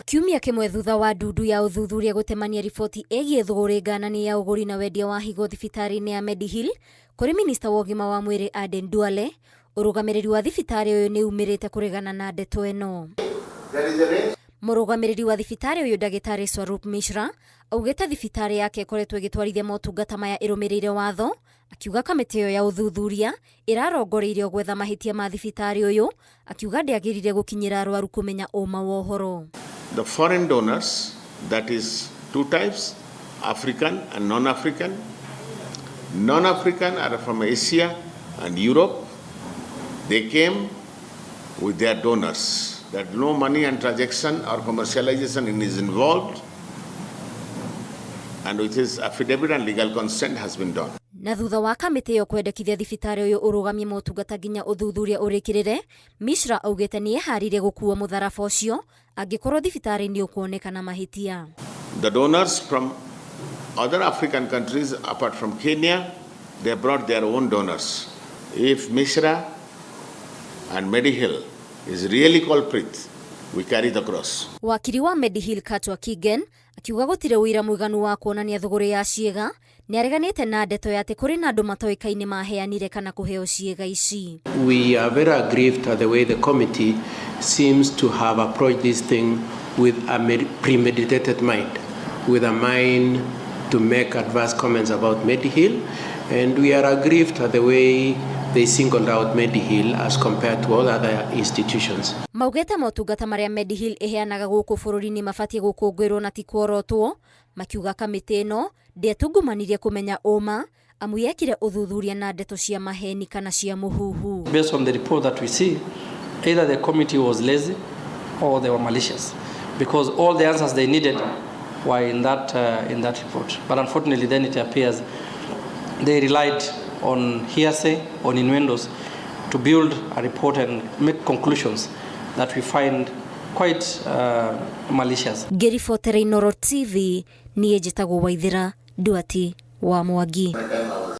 Kiumia kĩmwe thutha wa ndundu ya ũthuthuria gũtemania riboti ĩgiĩ thũgũrĩ ngananie ya ũgũri na wendia wa higo thibitarĩ-inĩ ya Mediheal kũrĩ minista wa ũgima wa mwĩrĩ Aden Duale, ũrũgamĩrĩri wa thibitarĩ ũyũ nĩ umĩrĩte kũregana na ndeto ĩno. Mũrũgamĩrĩri wa thibitarĩ ũyũ ndagĩtarĩ Swarup Mishra augĩte thibitarĩ yake ĩkoretwo ĩgĩtwarithia motungata maya ĩrũmĩrĩire watho, akiuga kamĩtĩ ĩyo ya ũthuthuria ĩrarongoreirio gwetha mahĩtia ma thibitarĩ ũyũ, akiuga ndĩagĩrire gũkinyĩra arwaru kũmenya ũma wa ũhoro. The foreign donors, that is two types, African and non-African. Non-African are from Asia and Europe. They came with their donors. That no money and transaction or commercialization is involved, and with his affidavit and legal consent has been done. Na thutha wa kamĩtĩ ĩyo kwendekithia thibitarĩ ũyũ ũrũgamie motungata nginya ũthuthuria ũrĩkĩrĩre, Mishra augĩte nĩ eharĩirie gũkua mũtharaba ũcio angĩkorwo thibitarĩ nĩ ũkuonekana mahĩtia. The donors from other African countries apart from Kenya, they brought their own donors. If Mishra and Mediheal is really culprit, we carry the cross. Wakiri wa Mediheal Katwa Kigen akiuga gũtirĩ ũira mũiganu wa kuonania thũgũrĩ ya ciĩga, nĩ areganĩte na ndeto ya atĩ kũrĩ na andũ matoĩkaine maheanire kana kũheo ciĩga ici. We are very aggrieved at the way the committee seems to have approached this thing with a premeditated mind, with a mind to make adverse comments about Mediheal, and we are aggrieved at the way they singled out Mediheal as compared to all other institutions. Maugĩte motungata marĩa Mediheal ĩheanaga gũkũ bũrũri-inĩ mabatiĩ gũkũngũĩrwo na ti kuorotwo, makiuga kamĩtĩ ĩno ndĩetungumanirie kũmenya ũma amu yekire ũthuthuria na ndeto cia maheni kana cia mũhuhu. Based on the report that we see, either the committee was lazy or they were malicious, because all the answers they needed were in that report. But unfortunately, then it appears they relied on hearsay, on innuendos, to build a report and make conclusions that we find quite malicious. Ngĩribotera Inooro TV, niĩ njĩtagwo Waithĩra Nduati wa Mwangi.